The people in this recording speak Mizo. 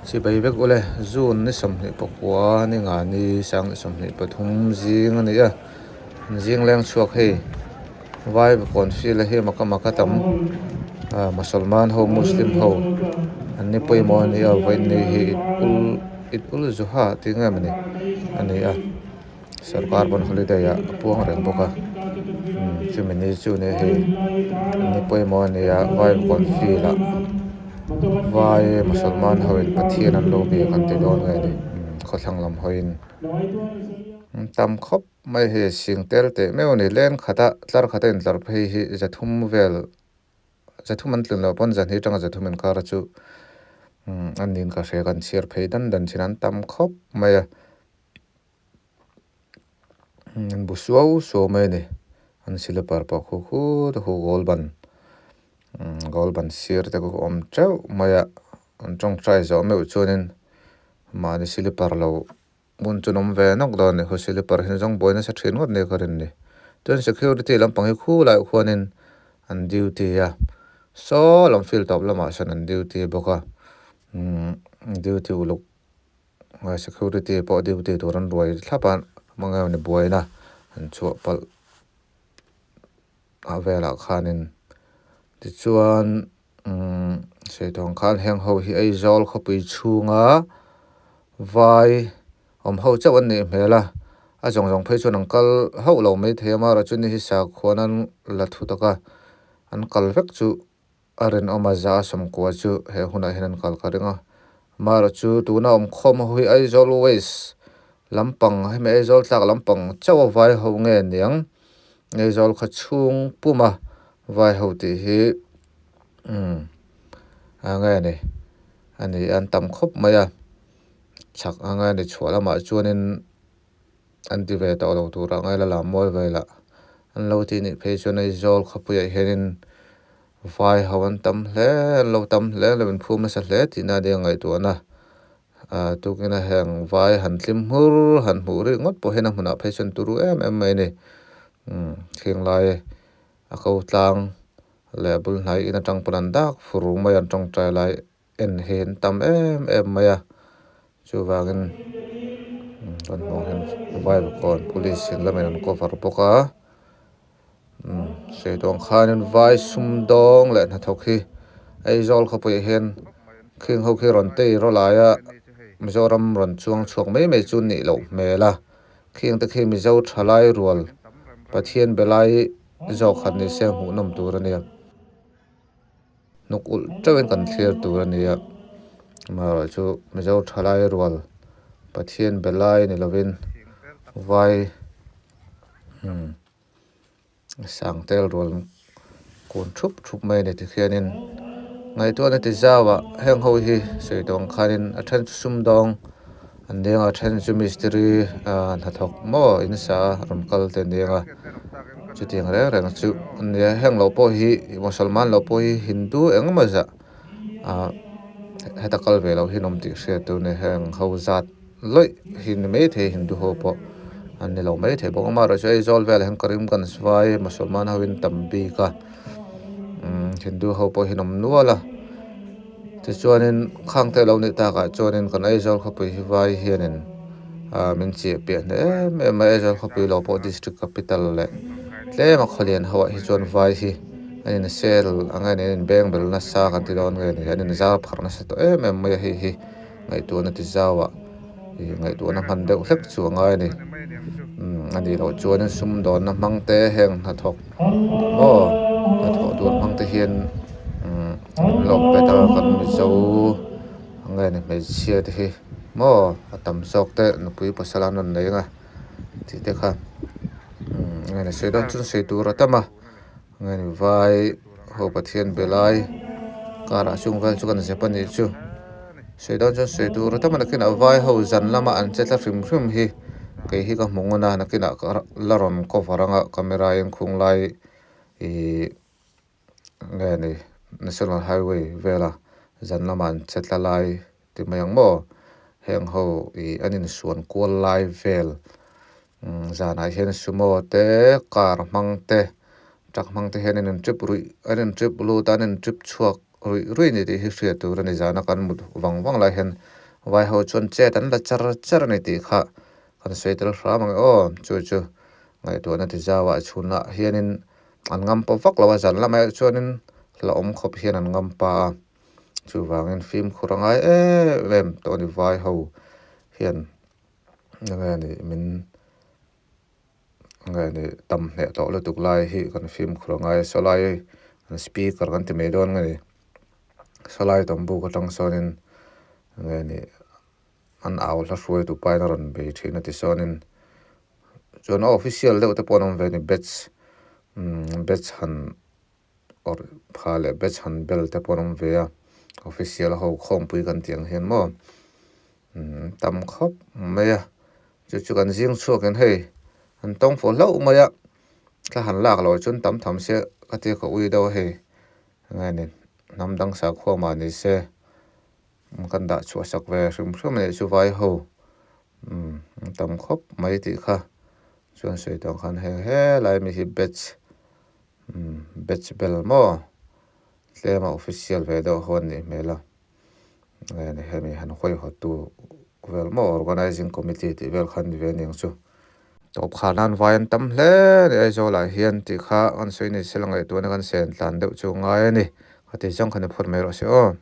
Chibai vek ule June ni 29 ni nga ni 2023 zing a ni a zing leng chhuak hei vai kawn field a hi maka maka tam ah mosolman ho muslim ho an ni pawimawh a ni a vawiin ni hi it ul it ul zuha tih nge mawni a ni a. Sorkar pawn holiday ah a puang reng bawk a umm chumi ni chu nia hei ni pawimawh a ni a vai kawn field ah vai mosolman ho in pathian an lo biak an ti dawn nge ni umm khawthlang lam hawiin tam khawp mai hei sing tel teh meuh a ni leng khata tlar khata intlar phei hi zathum vel zathum an tlun loh pawn zahnih atanga zathum inkar chu umm a niin ka hria kan chhiar phei dan dan thin an tam khawp mai a. An bu suau suau mai a ni an silipar pawh khu khu te khu goal ban goal ban sir te khu awm teuh mai a an tawngtai zawh meuh chuanin mahni silipar lo hmun chu an awm ve nawk dawn a ni khu silipar hi zawng buai nasa thin ngawt nia ka rin ni chuan security lampang hi khulaiah khuanin an duty a saw lam field tawp lamah sawn an duty bawk a duty uluk. Security pawh duty tur an ruai thlap a hmang em ni buaina an chhuah palh a velah khanin tichuan umm sawi khan heng ho hi Aizawl khawpui chhunga vai awm ho chauh an nih hmel a a zawng zawng phei chuan an kal hauh lo maithei a amaherawhchu ni hi sakhuan an la thu tak a an kal vek chu. A rinawm a za sawmkua chu he hunah hian an kal ka ring a, amaherawhchu tuna awm khawm ho hi Aizawl West lampang hemi Aizawl tlak lampang chauh a vai ho nge niang Aizawl khaw chhung puma vai ho tih hi umm a nge ni a ni an tam khawp mai a chhak a nge ni chhuah lamah chuanin an ti ve tawh lo turah ngai la lam mawi velah an lo tih nih phei chuan Aizawl khawpuiah hianin. Vai ho an tam hle an lo tam hle lo inphum nasa hle tihna a nia ngaihtuahna ah tukina heng vai han tlim hmur han hmuh rik ngawt pawh hian a hmunah phei chuan turu em em mai a ni umm thinglai a ko tlang leh a bul hnai in atang pawn an dak fur mai an tawngtai lai en hi an tam em em mai a chuvangin kan hmuh ang hian vai kawn police in lamin an cover bawk a. Umm sawi tawh ang khanin vai sumdawng leh hnathawk hi Aizawl khawpuiah hian khing ho khi rawn tei rawlh aia Mizoram rawn chuang chhuak mai mai chu nih loh hmel a khing te khi Mizo thalai rual Pathian be lai zawk han ni se hmuhnawm tur a nia hnuk ulh teuhin kan thlir tur a nia amaherawhchu Mizo thalai rual Pathian be lai ni lovin vai umm. Sang tel rual kun thup thup mai a ni tikhianin ngaihtuahna ti zauah heng ho hi sawi tawh ang khanin a then chu sumdawng an deng a a then chu mistiri ah hnathawk maw in sa a rawn kal te an deng a chutiang reng reng chu an nia heng lo pawh hi mosolman lo pawh hi hindu engemaw zah ah heta kal ve loh hi an awm tih hriat tur a ni heng ho zat. lawih hi ni maithei hindu ho pawh an ni lo maithei bawk a amaherawhchu Aizawl velah hian Karimganj vai mosolman ho in tam bik a umm hindu ho pawh hi an awm nual a tichuanin khang te lo nih takah chuanin kan Aizawl khawpui hi vai hianin ah min chiah piah hneh em em a Aizawl khawpui lo pawh district capital leh tlem a khawlian ho ah hi chuan vai hi an in sel ang a ni an in beng bel nasa kan ti dawn nge ni an in zar pharh nasa tawh em em mai a hei hi. Ngaihtuahna ti zauah ih ngaihtuahna hman deuh hlek chu a ngai a ni umm a nih loh chuanin sumdawnna hmang te heng hnathawk maw hnathawh tur hmang te hian umm an lawm pet a kan mizo nge ni hmeichhia te hi maw a tam zawk te nupui pasal an rawn nei ang a tih te kha umm nge ni sawi dawn chuan sawi tur a tam a nge ni vai. Ho Pathian be lai karah chung vel chu kan zep a nih chu. Sawi dawn chuan sawi tur tam a nakinah vai ho zan lama an che tla hrim hrim hi kei hi ka hmu ngun a nakinah ka la rawn cover anga camera in khung lai ihh nge ni national highway vela zan lama an che tla lai ti mai ang maw heng ho ih an insuan kual lai vel Zanah hian sumo te car hmang te truck hmang te hian an in trip ruih an in trip lut a an in trip chhuak Ruih ruih ni tih hi hriat tur a ni. Zana kan mut vang vang lai hian vai ho chuan chet an la char char a ni tih kha kan sawi tel hram ang e aw. Chu chu ngaihtuahna ti zauah chhunah hianin an ngam pawh vak lo a, zan lamah erawh chuanin hla awm khawp hian an ngam pa a. Chuvangin fimkhur a ngai em em tawh a ni vai ho hian enge ni min Nge ni tam hneh tawh lutuk lai hi kan fimkhur a ngai a, sawlai an speaker kan ti mai dawn nge ni sawlai tawmbuk atang sawnin nge ni an au hla hruai tu pain a rawn bei thin a ti sawnin chuan a official deuh te pawh an awm ve a ni batch umm batch han awrh pha leh batch han bel te pawh an awm ve a official ho khawmpui kan tih ang hian maw umm tam khawp mai a chu chu kan zing chhuak in hei an tawng fawh hlauh mai a thla han lak loh chuan tam tham se ka tia ka ui deuh a hei enge ni hnam dang sakhua mah ni se kan dah chhuah sak ve hrim hrim a nih chu vai ho umm tam khawp mai tih kha chuan sawi tawh ang khan heng helai mi hi batch. Umm batch bel maw tlema official ve deuh ho an nih hmel a nge ni hemi han hawihawt tu vel maw organizing committee tih vel kha an ni ve aniang chu. Tawp khar nan vai an tam hle a ni Aizawl ah hian tih kha kan sawi ni sela ngaihtuahna kan sen tlan deuh chu ngai a ni. Khati zawng khan i phawt mai rawh se aw.